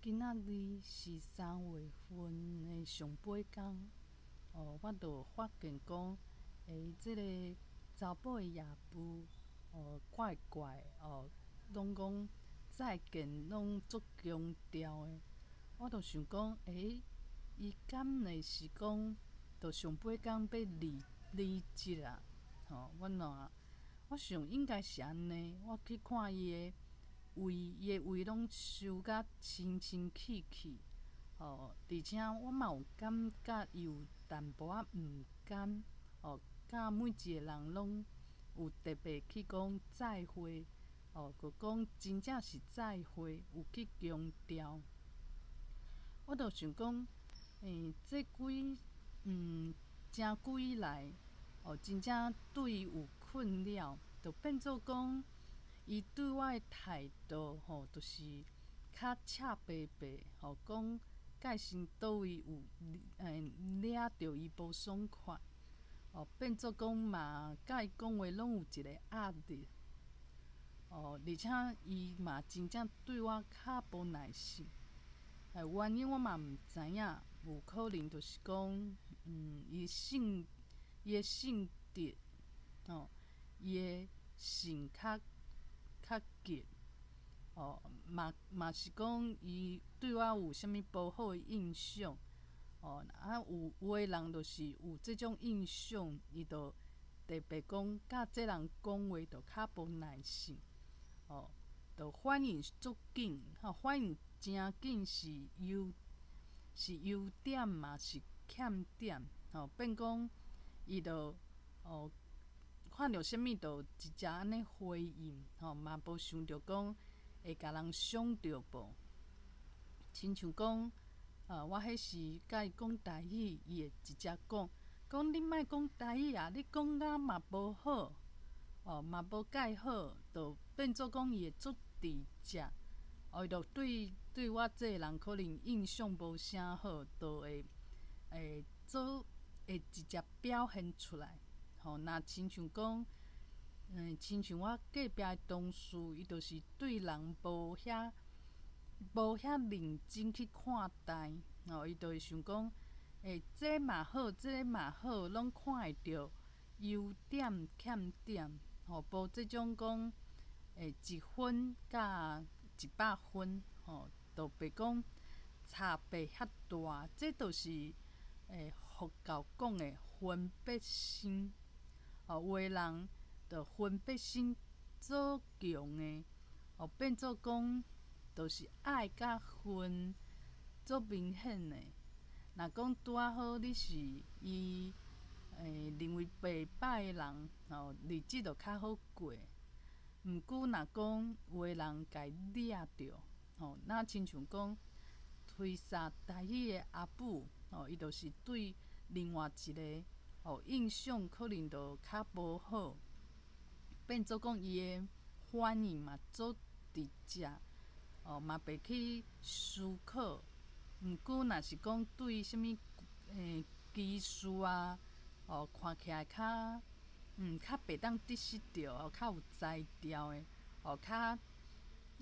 今仔日是3月份的上尾工，哦，我就發現講，欸，這个查埔的夜母，哦，怪怪，哦，攏講再見攏足強調的，我就想講，欸，伊敢會是講，就上尾工欲離職啊？吼，我若我想應該是按呢，我去看伊的位，伊的位攏收甲清清氣氣，吼，而且我嘛有感覺伊有淡薄仔毋甘，哦，佮每一个人攏有特別去講再會，哦，閣講真正是再會，有去強調。我就想講，欸，這幾誠久以來，哦，真正對伊有困擾，就變做講，伊對我的態度吼，就是較赤白白，吼，講界先佗位有欸掠著伊無爽快，哦，變做講嘛，佮伊講話攏有一個壓力，哦，而且伊嘛真正對我較無耐性，欸，原因我嘛毋知影，有可能就是講，伊的性質，吼，伊的性較急，哦，嘛是講伊對我有啥物無好的印象，哦，啊有的人就是有這種印象，伊就特別講佮這人講話就較無耐性，哦，就反應足緊，吼，反應誠緊是優點嘛是欠點，吼，變講伊就哦。看著啥物就直接按呢回應，吼，嘛無想著講會共人傷著無。親像講，我彼時佮伊講台語，伊會直接講，講你莫講台語啊，你講甲嘛無好，哦，嘛無蓋好，就變做講伊會足直接，哦，伊就對我這个人可能印象無啥好，就會做會直接表現出來。吼，若親像講，親像我隔壁的同事，伊就是對人無遐認真去看待，吼，伊就會想講，欸，這嘛好，這嘛好，攏看會著優點欠點，吼，無這種講，欸，1分佮100分，吼，就袂講差別遐大，這就是欸佛教講的分別心。哦，有的人就分別心足強的，哦，變做講，就是愛佮恨足明顯的。若講拄仔好你是伊欸認為袂歹的人，吼，日子就較好過。毋過若講有的人共伊掠著，吼，若親像講推捒台語的阿母，吼，伊就是對另外一个哦，印象可能就較無好，變做講伊的反應嘛足直接，哦，嘛袂去思考。毋過若是講對啥物欸技術啊，哦，看起來較袂當得失著，哦，較有才調的，哦，較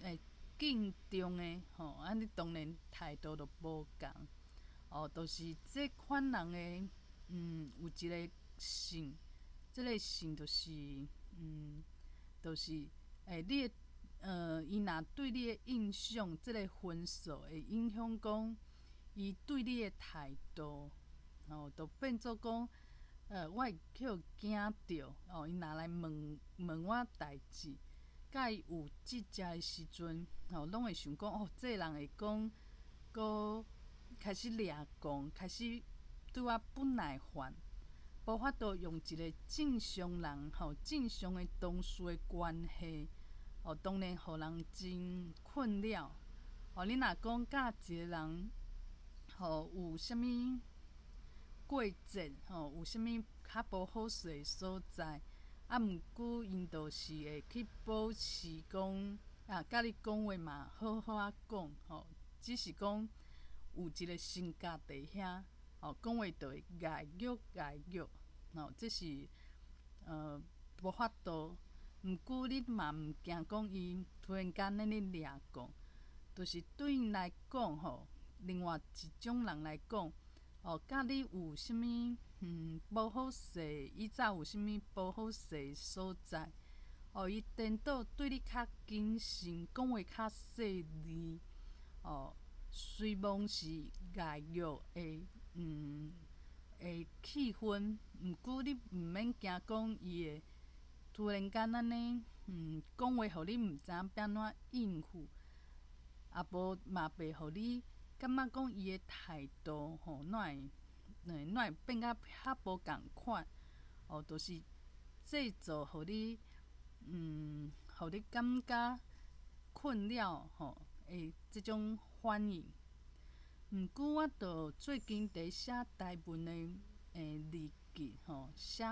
欸敬重的，吼，按呢當然態度就無仝，哦，就是這款人的。有一个性，這个性就是，就是，欸，你的，伊若對你的印象，這个分數會影響講，伊對你的態度，吼，就變做講，我會去予驚著，哦，伊若來問問我代誌，佮伊有直接的時陣，吼，攏會想講，哦，這个人會講，閣開始掠狂，開始對我不耐煩，無法度用一個正常人吼正常的同事的關係，哦，當然予人真困擾。哦，你若講佮一個人吼有啥物過節吼，有啥物較無好勢的所在，啊，毋過𪜶就是會去保持講啊，佮你講話嘛好好仔講吼，只是講有一個性格佇遐。哦，講話就會礙虐礙虐，吼，這是無法度。毋過你嘛毋驚講伊突然間咧咧掠狂，就是對𪜶來講吼，另外一種人來講，哦，佮你有啥物無好勢，以早有啥物無好勢所在，哦，伊顛倒對你較謹慎，講話較細膩，哦，雖罔是礙虐的，的氣氛，毋過你毋免驚講伊會突然間按呢，講話予你毋知影欲按怎應付，啊無嘛袂予你感覺講伊的態度吼，哪會變甲較無仝款，哦，就是製造予你，予你感覺困擾吼的這種反應。毋過我著最近佇寫台文的日記吼，寫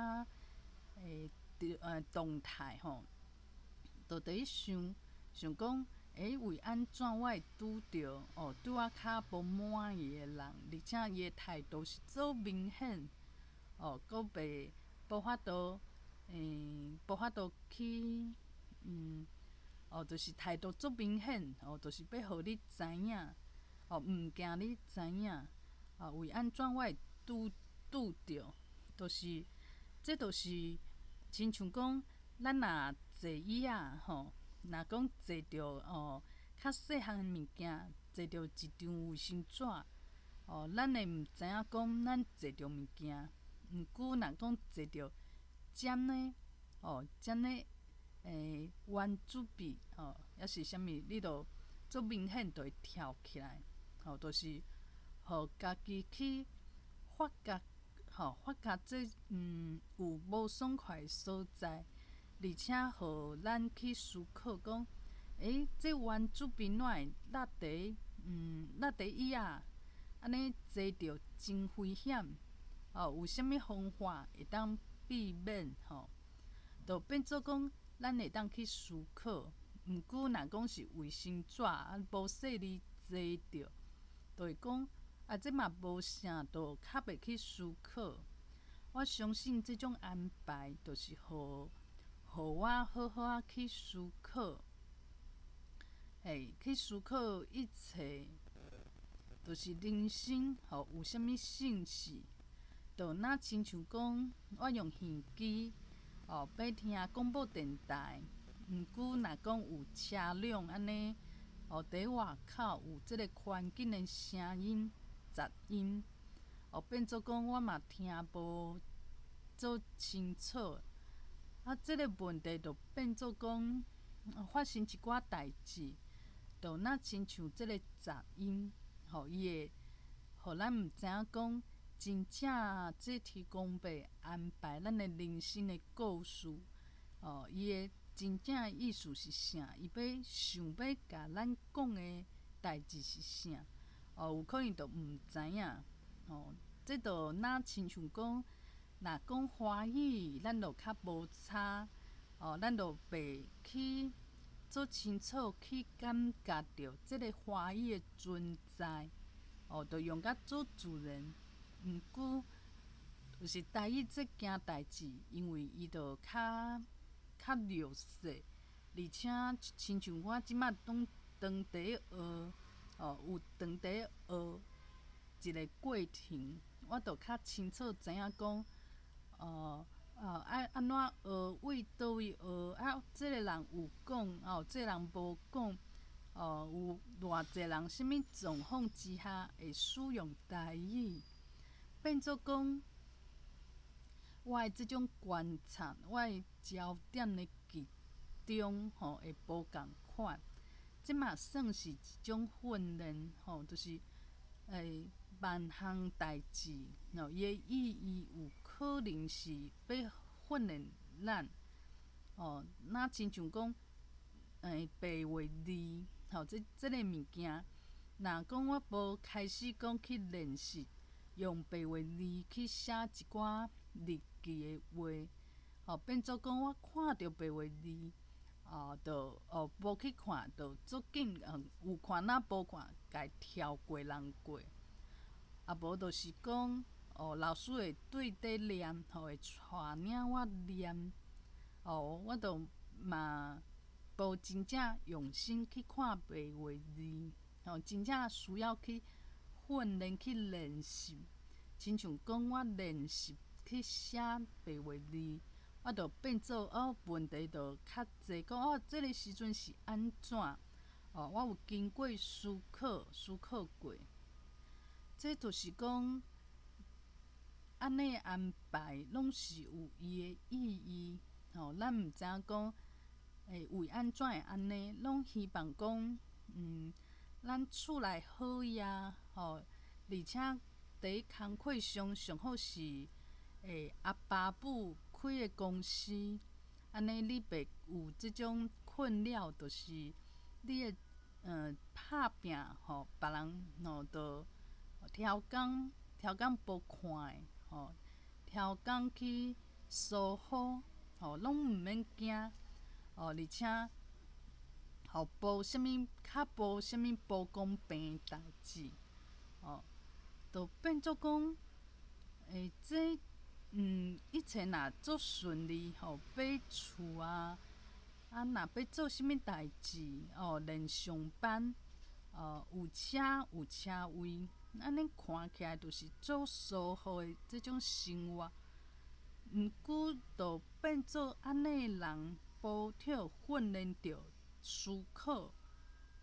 動態吼，就佇咧想想講，為按怎我會拄著哦，對我較無滿意的人，而且伊的態度是足明顯，哦，閣袂無法度，無法度去，哦，就是態度足明顯，哦，就是欲予你知影，哦，毋驚你知影，啊，為按怎我會拄拄著，就是，這就是親像講，咱若坐椅仔吼，若講坐著哦，較細項的物件，坐著一張衛生紙，哦，咱會毋知影講咱坐著物件，毋過若講坐著尖的，哦，尖的圓珠筆，吼，抑是啥物，你就足明顯就會跳起來，吼，就是予家己去發覺，吼，發覺這有無爽快的所在，而且予咱去思考講，這圓珠筆哪會落佇椅仔，按呢坐著真危險，哦，有啥物方法會當避免吼？就變做講，咱會當去思考。毋過若講是衛生紙啊，無細膩坐著，就會講啊，這嘛無啥，就較袂去思考。我相信這種安排，就是予予我好好仔去思考，嘿，去思考一切，就是人生吼有啥物信息，就若親像講，我用耳機哦，欲聽廣播電台。毋過若講有車輛按呢，哦，佇外口有這个環境的聲音雜音，哦，變做講我嘛聽無足清楚。啊，這个問題就變做講發生一寡代誌，就若親像這个雜音，吼，伊會予咱毋知影講真正這天公伯安排咱的人生的故事，哦，伊的真正的意思是啥？伊欲想欲共咱講的代誌是啥？哦，有可能就毋知影。哦，這就若親像講，若講歡喜，咱就較無差。哦，咱就袂去足清楚去感覺著這个歡喜的存在。哦，就用甲足自然。毋過，就是台語這件代誌，因為伊就較較弱勢，而且親像我這馬當當佇咧學，哦，有當佇咧學一个過程，我就較清楚知影講，哦，愛按怎學，為佗位學，啊，這个人有講，哦，這个人無講，哦，有偌濟人啥物狀況之下會使用台語，變做講，我的這種觀察，我的焦點的集中吼會無仝款，這嘛算是一種訓練吼，就是萬項代誌吼，伊的意義有可能是欲訓練咱，哦，若親像講白話字吼，這這个物件，若講我無開始講去練習用白話字去寫一寡日記的話，吼，變做講我看著白話字，哦，就哦無去看，就足緊，有看若無看，共跳過人過。啊，無就是講，哦，老師會對佇念，吼會帶領我念，哦，我就嘛無真正用心去看白話字，吼，真正需要去訓練去練習。親像講我練習去寫白話字，我就變做哦問題就較濟，講哦這个時陣是按怎？哦，我有經過思考，思考過。這就是講，按呢安排攏是有伊的意義，吼，咱毋知影講，會為按怎會按呢，攏希望講，咱厝內好呀，吼，而且佇工課上上好是，阿爸母開的公司，按呢你袂有這種困擾，就是你的拍拚吼，別人吼就刁工刁工無看的吼，刁工去疏忽吼，攏毋免驚哦，而且吼無啥物較無啥物無公平的代誌，哦，就變做講，這一切若足順利吼，買厝啊，啊若欲做啥物代誌哦，連上班哦，有車有車位，按呢看起來就是足舒服的這種生活。毋過，就變做按呢人無去訓練著思考，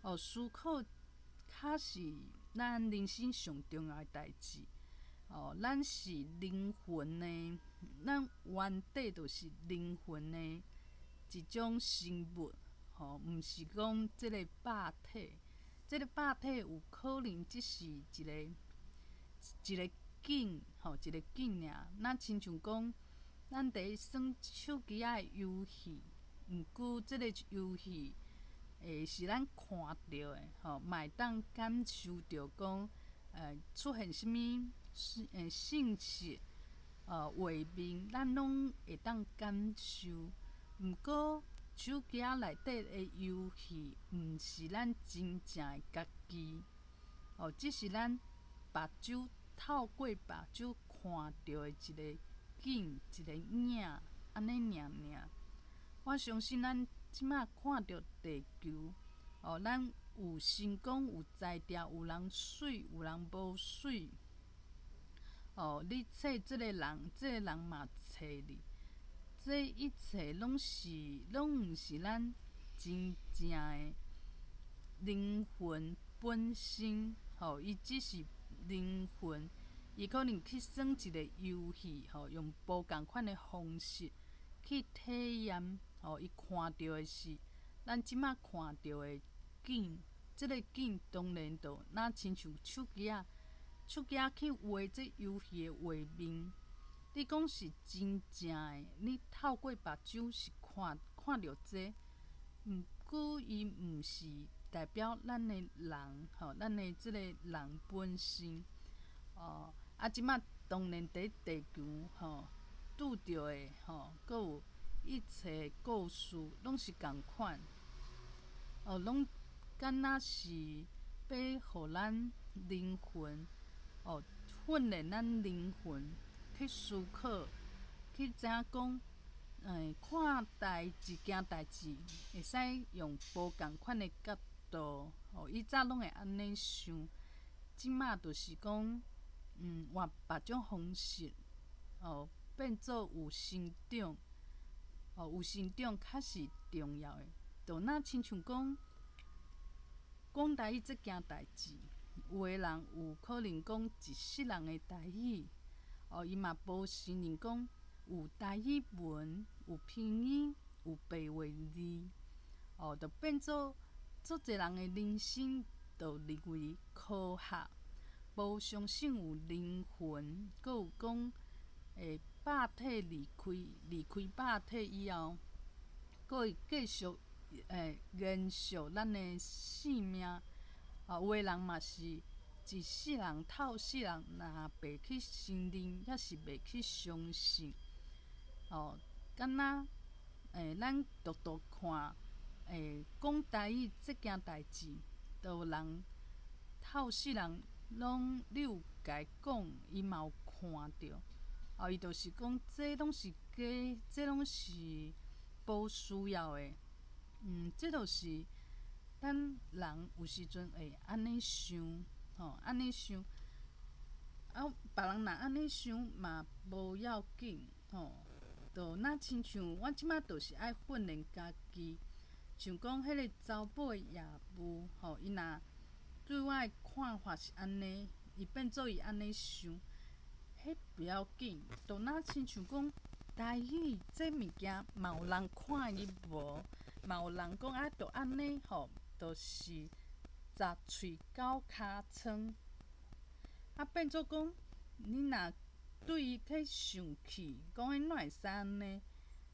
哦，思考較是咱人生上重要的代誌。哦，咱是靈魂的，咱原底就是靈魂的一種生物，吼，毋是講這个肉體，這个肉體有可能只是一個一个景，吼，一個景爾。咱親像講，咱佇耍手機仔的遊戲，毋過這个遊戲，是咱看著的，吼，嘛會當感受著講，出現啥物信息，畫面，咱攏會當感受。毋過手機仔內底的遊戲，毋是咱真正的家己，哦，只是咱目睭透過目睭看著的一个景，一个影，按呢爾爾。我相信咱這馬看著地球，哦，咱有成功，有才調，有人媠，有人無媠。哦，你揣這个人，這个人嘛揣你，這一切攏是，攏毋是咱真正的靈魂本身。吼，伊只是靈魂，伊可能去耍一个遊戲，吼，用無仝款的方式去體驗。吼，伊看著的是咱這馬看著的景，這个景當然就若親像手機仔。手機仔去畫這遊戲的畫面，你講是真正的，你透過目睭是看看著這，毋過伊毋是代表咱的人，吼，咱的這个人本身。哦，啊，這馬當然佇地球，吼，拄著的，吼，閣有一切故事，攏是仝款，哦，攏敢若是欲予咱靈魂。哦，訓練咱靈魂去思考，去知影講，看待一件代誌，會使用無仝款的角度。哦，以早攏會按呢想，這馬就是講，換別種方式，哦，變做有成長，哦，有成長較是重要的。就若親像講，講台語這件代誌。有的人有可能講一世人的台語，哦，伊嘛無承認講有台語文、有拼音、有白話字，哦，就變做足濟人的人生就認為科學，無相信有靈魂，閣有講，肉體離開離開肉體以後，閣會繼續延續咱的性命。啊，有的人嘛是一世人透世人，若袂去承認，抑是袂去相信，哦，敢若咱獨獨看，講台語這件代誌，都有人透世人攏你有共伊講，伊嘛有看著，哦，伊就是講這攏是假，這攏是無需要的，這就是咱人有時陣會按呢想，吼，按呢想。啊，別人若按呢想嘛無要緊，吼，就若親像我這馬就是愛訓練家己，像講彼个查某的業務，吼，伊若對我的看法是按呢，伊變做伊按呢想，彼不要緊，就若親像講台語這物件嘛有人看伊無，嘛有人講啊，就按呢吼，就是十喙九尻瘡。啊，變做講，你若對伊去生氣，講伊哪會使按呢？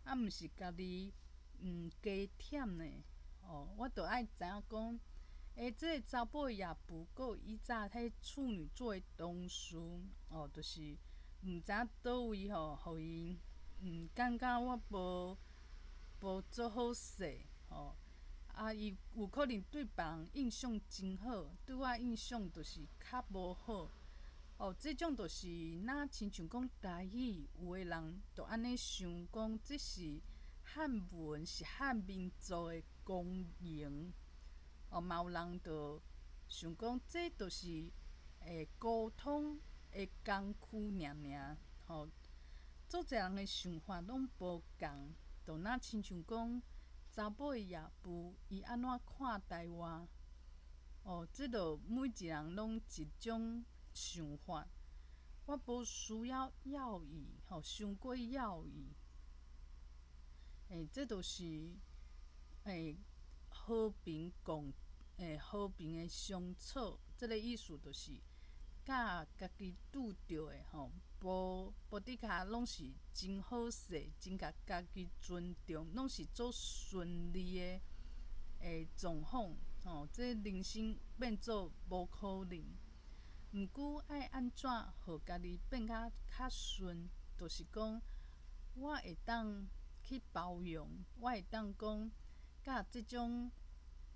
啊，毋是家己加忝呢？哦，我著愛知影講，欸，這个查某的業務，閣有以早彼處女座的同事，哦，就是毋知影佗位吼，予伊感覺我無做好勢，吼。啊，伊有可能對別人印象真好，對我印象就是較無好。哦，這種就是若親像講台語，有的人就按呢想講，這是漢文，是漢民族的光榮。哦，嘛有人就想講，這就是溝通的工具爾爾。吼，足濟人的想法攏無仝，就若親像講查某的業務，伊按怎看待我？哦，這就每一人攏一種想法，我無需要要伊，吼，傷過要伊。欸，這就是和平共和平的相處，這个意思就是佮家己拄著的吼，無無的確攏是真好勢，真共家己尊重，攏是做順利的狀況，吼，這人生變做無可能。毋過愛按怎予家己變較較順，就是講我會當去包容，我會當講佮這種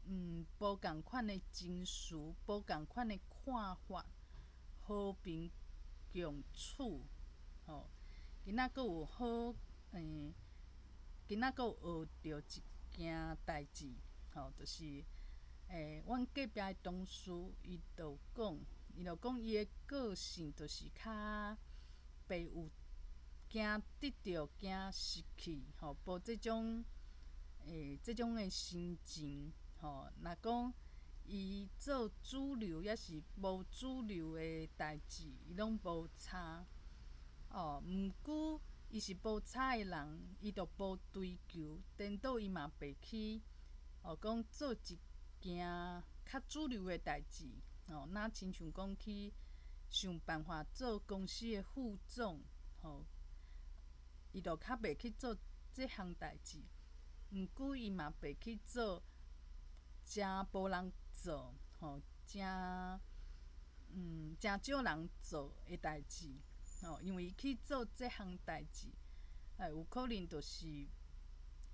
無仝款的情緒、無仝款的看法和平共處，吼。今仔閣有好，今仔閣有學著一件代誌，吼，就是阮隔壁的同事伊就講。伊就講伊的個性就是較袂有驚得著、驚失去，吼，無這種這種的心情，吼。若講伊做主流抑是無主流的代誌，伊攏無差。哦，毋過伊是無差的人，伊就無追求，顛倒伊嘛袂去，哦，講做一件較主流的代誌。哦，若親像講去想辦法做公司的副總，吼，伊就較袂去做這項代誌。毋過伊嘛袂去做誠無人做，吼，誠誠少人做的代誌，吼，因為伊去做這項代誌，有可能就是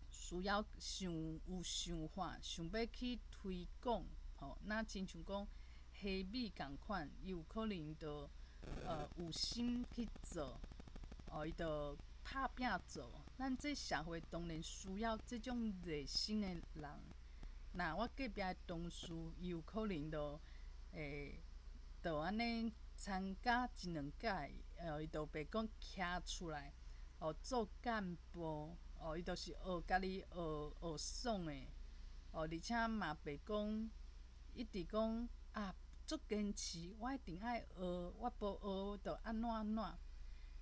需要想有想法，想欲去推廣，吼，若親像講蝦米仝款，伊有可能就有心去做，哦，伊就拍拚做。咱這社會當然需要這種熱心的人。若我隔壁的同事，伊有可能就會就按呢參加一兩屆，伊就袂講徛出來，哦，做幹部，哦，伊就是學家己學學爽的，哦，而且嘛袂講一直講啊，足堅持，我一定愛學，我無學就按怎按怎。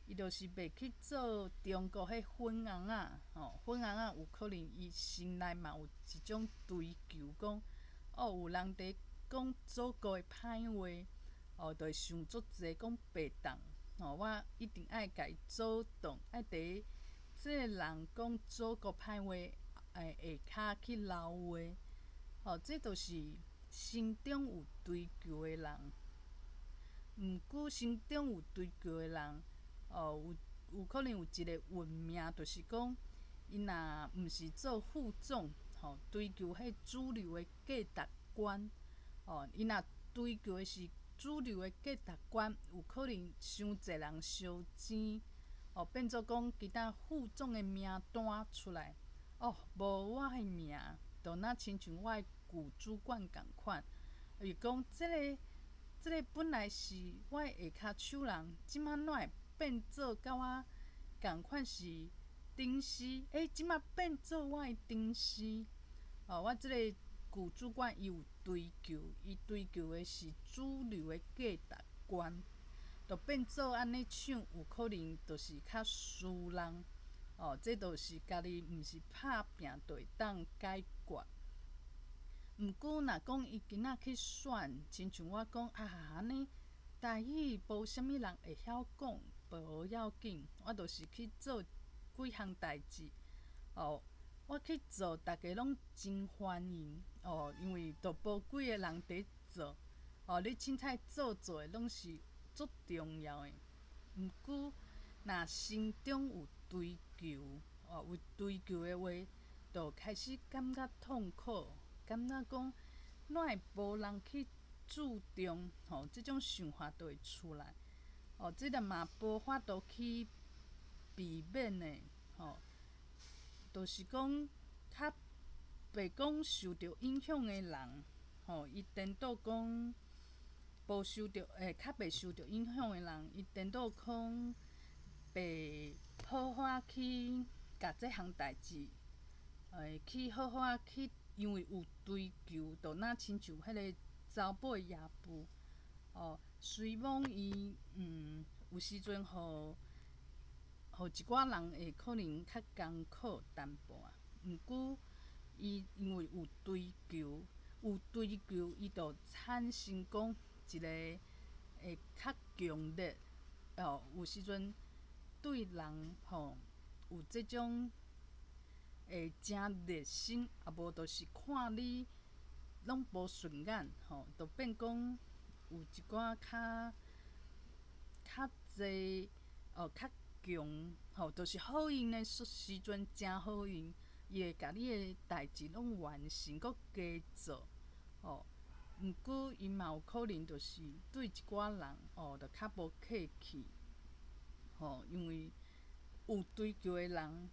伊就是袂去做中國彼粉紅仔，吼，粉紅仔有可能伊心內嘛有一種追求，講哦，有人佇講祖國的歹話，哦，就會想足濟講白當，吼，我一定愛共伊阻擋，愛佇這个人講祖國歹話，下跤去撈話，吼，這就是心中有追求的人。毋過心中有追求的人，哦，有可能有一个運命，就是講，伊若毋是做副總，吼，追求彼主流的價值觀，哦，伊若追求的是主流的價值觀，有可能傷濟人相爭，哦，變做講其他副總的名單出來，哦，無我的名，就若親像我的舊主管仝款，伊講這個本來是我的下跤手人，這馬哪會變做佮我仝款是頂司？欸，這馬變做我的頂司。哦，我這個舊主管伊有追求，伊追求的是主流的價值觀，就變做按呢唱，有可能就是較輸人。哦，這就是家己毋是拍拚就會當解決。毋過若講伊今仔去選，親像我講啊，按呢台語無啥物人會曉講，無要緊，我就是去做幾項代誌。哦，我去做，逐家攏真歡迎。哦，因為都無幾個人佇做。哦，你凊彩做做的攏是足重要的。毋過，若心中有追求，哦，有追求的話，就開始感覺痛苦，感覺講哪會無人去注重，吼，這種想法就會出來。哦，這個嘛無法度去避免的，吼，就是講較袂講受著影響的人，吼，伊顛倒講無受著，欸，較袂受著影響的人，伊顛倒講袂好好去共這項代誌，欸，去好好去，因為有追求，就若親像彼個查某的野步，哦，雖罔伊有時陣予予一寡人會可能較艱苦淡薄仔，毋過伊因為有追求，有追求，伊就產生講一個會較強烈，哦，有時陣對人吼有這種會誠熱心，啊無就是看你攏無順眼，吼，就變講有一寡較較濟哦較強，吼，就是好用的時陣誠好用，伊會共你的代誌攏完成，閣加做，吼。毋過伊嘛有可能就是對一寡人哦，就較無客氣，吼，因為有追求的人，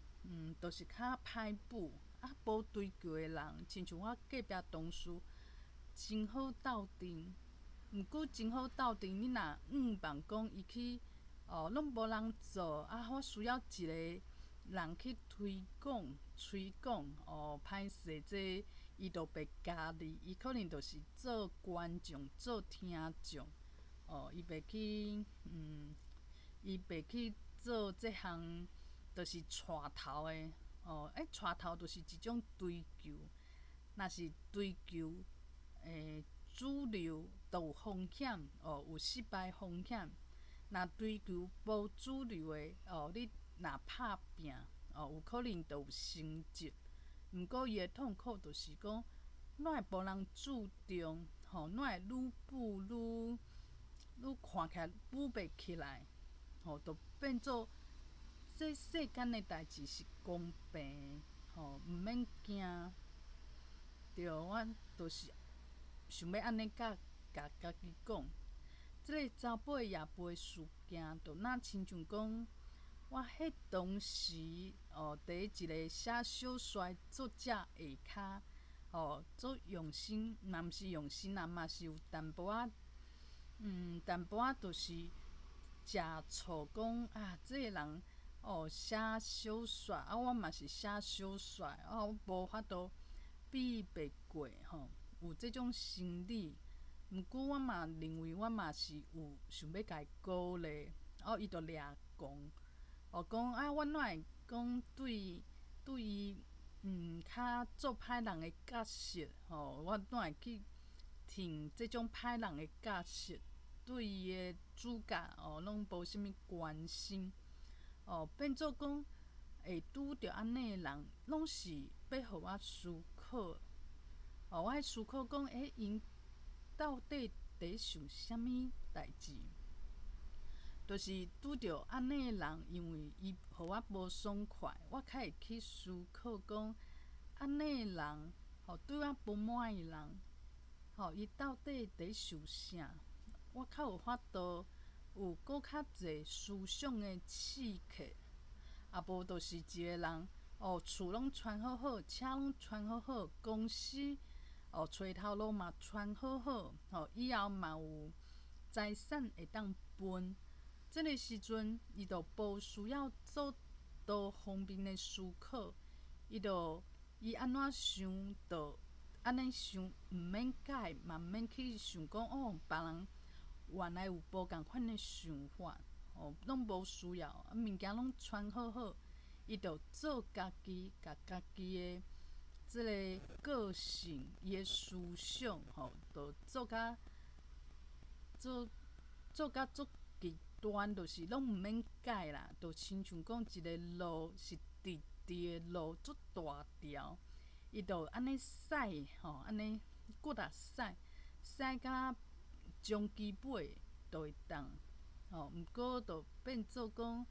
就是較歹補，啊，無追求的人，親像我隔壁同事，真好鬥陣，毋過真好鬥陣，你若向望講伊去，哦，攏無人做，啊，我需要一個人去推廣、推廣，哦，歹勢，這伊就袂加入，伊可能就是做觀眾、做聽眾，哦，伊袂去，伊袂去做這項，就是帶頭的，哦，欸，帶頭就是一種追求，若是追求，欸，主流就有風險，哦，有失敗風險。若追求無主流的，哦，你若拍拚，哦，有可能就有成績。毋過伊的痛苦就是講，哪會無人注重，吼，哪會愈補愈愈看起來補袂起來，吼，就變做這世間的代誌是公平的，吼，毋免驚。對，我就是想欲按呢佮共家己講，這个查某的野步的事件，就若親像講，我彼當時哦，佇一個寫小說的作者下跤，吼，足用心，嘛毋是用心啦，嘛是有淡薄仔，淡薄仔就是食醋講啊，這个人哦寫小說，啊，我嘛是寫小說，啊，我無法度比伊袂過吼，有這種心理。毋過我嘛認為我嘛是有想欲共伊鼓勵，哦，伊就掠狂，哦，講啊，我哪會講對對伊較做歹人的角色，吼，我哪會去挺這種歹人的角色，對伊的主角哦，攏無啥物關心，哦，變做講會拄著按呢的人，攏是欲予我思考，哦，我愛思考講，欸，𪜶到底佇想啥物代誌？就是拄著按呢的人，因為伊予我無爽快，我較會去思考講，按呢的人，吼，對我無滿意的人，吼，伊到底佇想啥？我較有法度有閣較濟思想的刺激，啊無就是一個人，哦，厝攏賰好好，車攏賰好好，公司哦揣頭路嘛賰好好，吼，以後嘛有財產會當分。這个時陣，伊就無需要做多方面的思考，伊就伊按怎想就按呢想，毋免改，嘛毋免去想講哦，別人原來有無仝款的想法，哦，攏無需要，啊，物件攏賰好好，伊就做家己，共家己的這个個性，伊的思想，吼，就做甲做做甲足極端，就是攏毋免改啦，就親像講一个路是直直的路，足大條，伊就按呢駛，吼，按呢骨力駛，駛甲終其尾就會當，吼，毋過就變做講，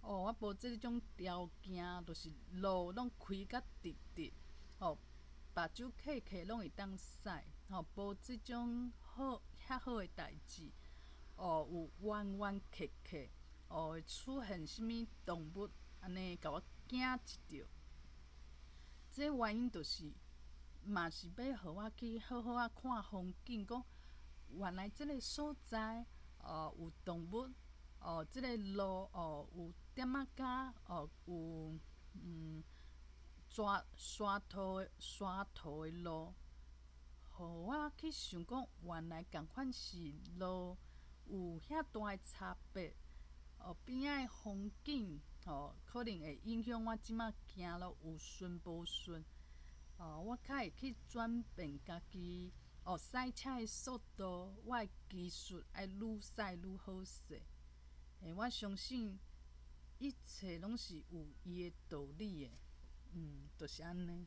哦，我無這種條件，就是路攏開甲直直，吼，目睭瞌瞌攏會當駛，吼，無這種好遐好的代誌，哦，有彎彎曲曲，哦，會出現啥物動物，按呢共我驚一著。這原因就是，嘛是欲予我去好好仔看風景，講原來這个所在，哦，有動物，哦，這个路，哦，有點仔跤，哦，有沙土的路，予我去想講，原來仝款是路有遐大的差別，哦，邊仔的風景，吼，可能會影響我這馬行路有順無順，哦，我較會去轉變家己，哦，駛車的速度，我的技術愛愈駛愈好勢。欸，我相信一切攏是有伊的道理的，就是按呢。